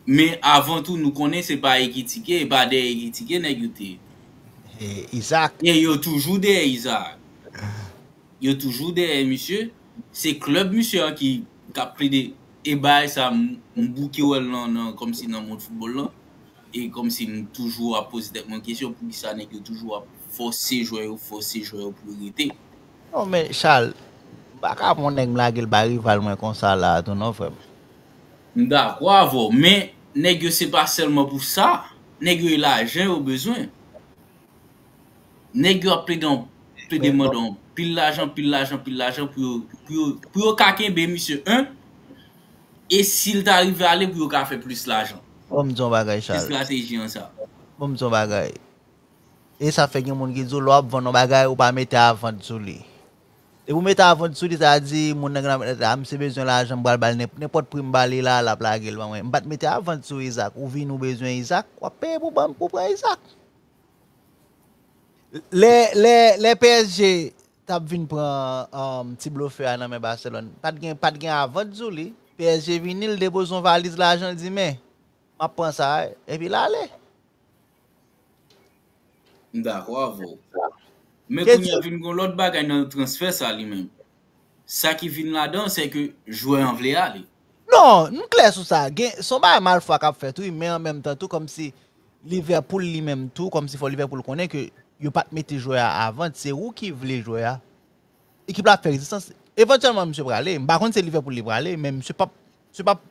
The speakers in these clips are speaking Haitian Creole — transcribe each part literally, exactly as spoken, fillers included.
Men avan tou, nou konnen se pa Ekitike, e pa dèyè Ekitike nèg yo te ye. E Isaac. E yo toujou dèyè Isaac. Yo toujou dèyè misye. Se klèb misye an ki k ap plede. E bagay sa, m, m bouke wè l nan, nan, kòmsi nan mond foutbòl lan. E kòmsi m toujou ap poze tèt mwen kesyon, poukisa nèg yo toujou ap fòse jwè yo, fòse jwè yo pou yo rete. Non, men Charles, m pa ka pran nèg m lage l ba rival mwen konsa la tou non, frè m. M dakò avè w, men nèg yo se pa sèlman pou sa. Nèg yo e lajan yo bezwen. Nèg yo ap plede, plede mande anpil lajan, pil lajan, pil lajan pou yo, pou yo, pou yo ka kenbe misye en. E si l ta rive ale, pou yo ka fè plis lajan. Bon, m di yon bagay, Se Charles. Estrateji an sa. Bon, m di yon bagay. E sa fè gen moun ki di w, lè w ap vann yon bagay, ou pa mete avant sou li. Depi w mete avant sou li, sa di moun nan gen a, misye bezwen lajan, m pral ba l nenp-, nenpòt pri m ba li la, l ap lage l ban mwen. M pa t mete avant sou Isaac. Ou vini, ou bezwen Isaac, w ap peye pou ban, pou pran Isaac. Lè, lè, lè P S G t ap vin pran um, ti blofè a nan men Barcelone, pa t gen, pa t gen avant sou li. P S G vini, l depoze yon valiz lajan, l di, men, m ap pran sa, epi l ale. M dakò avè w. Men kounye a vin gen lòt bagay nan transfè sa li menm. Sa ki vin ladan, se ke jwè an vle ale. Non, m klè sou sa. Gen, se yon bagay malfwa k ap fèt, wi, men an menm tan tou, kòmsi Liverpool li menm tou, kòmsi fò Liverpool konnen ke yo pa t mete jwè a avant, se ou ki vle jwè a. Ekip la ap fè rezistans. Evantyèlman, misye prale. M pa konn se Liverpool li prale, men misye p ap, misye p ap,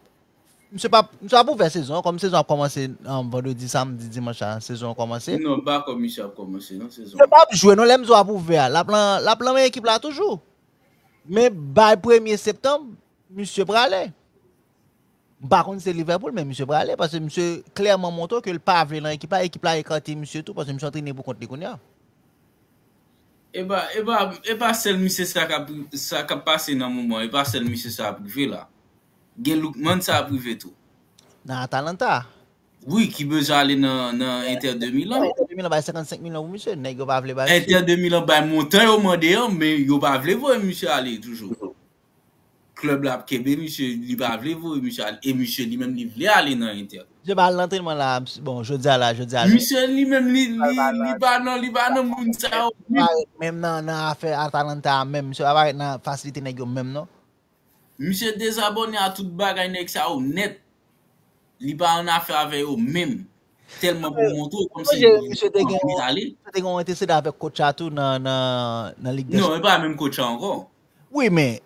misye p ap, misye ap ouvè sezon an, kòm sezon ap kòmanse um, vandredi, samdi, dimanch la, sezon an kòmanse. Non, m pa kwè misye ap kòmanse nan sezon. Misye p ap jwe non, lè m di w ap ouvè a, l ap lan, l ap lanmen ekip la toujou. Men bay premye septanm, misye prale. M pa konn se Liverpool, men misye prale, paske misye klèman montre ke l pa vle nan ekip la, ekip la ekate misye tou, paske misye antrene pou kont li kounye a. E pa, e pa, e pa sèl misye sa k ap, sa k ap pase nan moman, e pa sèl misye sa ap rive la. Gen Lookman sa ap rive tou. Nan Atalanta. Wi, ki bezwen ale nan, nan Inter de Milan. Inter de Milan bay senkannsenk milyon pou misye, nèg yo pa vle bay misye. Inter de Milan bay montan yo mande an, men yo pa vle voye misye ale toujou. Klèb la ap kenbe misye, li pa vle voye misye ale. E misye li menm li vle ale nan Inter. Misye pa al nan antrènman la, misye, bon, jodi a la, jodi a. Misye li menm li, li, li pa nan, li pa nan moun sa yo. Parèt menm nan, nan afè Atalanta a menm, misye pa parèt nan fasilite nèg yo menm non. Misye dezabòne a tout bagay nèg sa yo nèt. Li pa an afè avè yo menm. Tèlman pou montre w kòmsi li vle ale. Misye te gen yon antesedan avèk coach a tou nan, nan, nan Lig dè Non, e pa menm coach a ankò. Wi, men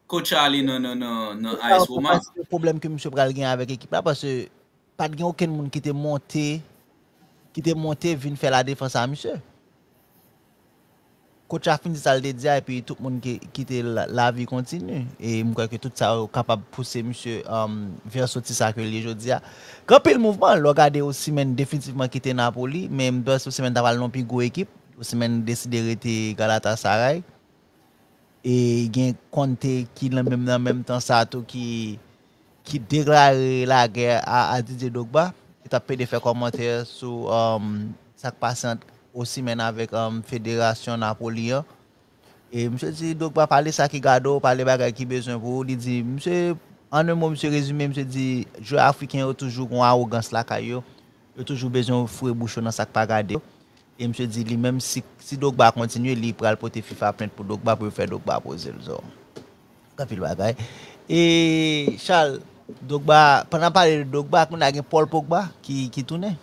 Coach a ale nan, nan, nan, nan A S Roma. Pwoblèm ke misye pral gen avèk ekip la, paske pa t gen okenn moun ki te monte, ki te monte vin fè ladefans a misye. Coach a fin di sa l te di a, epi tout moun ki kite la, lavi kontinye. E m kwè ke tout sa yo kapab pouse misye um, vè soti sa ke l ye jodi a. Gen anpil mouvman, lè w gade Osimhen definitivman kite Napoli, men m panse Osimhen ta pral nan yon pi gwo ekip. Osimhen deside rete Galatasaray. E gen Conte ki nan menm, nan menm tan sa tou ki, ki deklare lagè a, a Didier Drogba. Li t ap pede fè kòmantè sou um, sa k pase ant Osimhen avèk um, federasyon Napoli an. E misye di Drogba pale sa ki gade w, pale bagay ki bezwen pou ou. Li di, misye, an en mo, misye rezime, misye di jwè afriken yo toujou gon awogans lakay yo. Yo toujou bezwen foure bouch yo nan sa k pa gade yo. E misye di li menm si, si Drogba kontinye, li pral pote FIFA plent pou Drogba pou yo fè Drogba poze l. So, gen anpil bagay. E Charles, Drogba, pandan n pale de Drogba, kounye a gen Paul Pogba ki, ki tounen.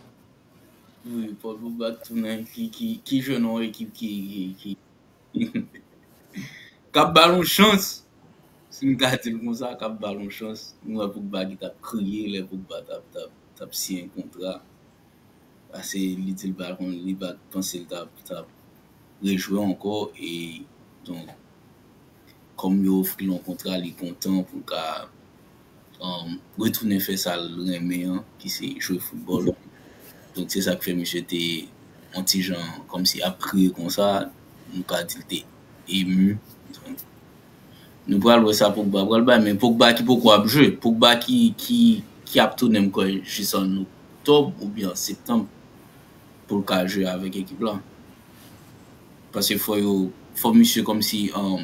Wi, Paul Pogba ki tounen, ki, ki, ki jwe nan yon ekip ki, ki, ki k ap ba l yon chans. Si m ka di l konsa, k ap ba l yon chans. Nou wè Pogba ki t ap kriye lè Pogba t ap, t ap, t ap siyen kontra. Paske li di l pa konn, li pa t panse l t ap, t ap rejwe ankò. E donk, kòm yo ofri l yon kontra, li kontan pou l ka um, retounen fè sa l renmen an, ki se jwe foutbòl. Donk, se sa k fè misye te yon ti jan kòmsi ap kriye konsa, nou ka di l te emu. Donk, nou pral wè sa Pogba pral bay, men Pogba ki poko ap jwe, Pogba ki, ki, ki ap tounen m kwè jis an oktòb oubyen an septanm pou l ka jwe avèk ekip la. Paske fò yo, fò misye kòmsi um,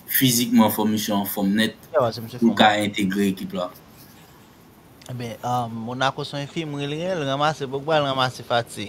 fizikman fò misye anfòm nèt pou l ka entegre ekip la. Ebyen, um, Monaco se yon efimri li ye, l ranmase Pogba, l ranmase Fati.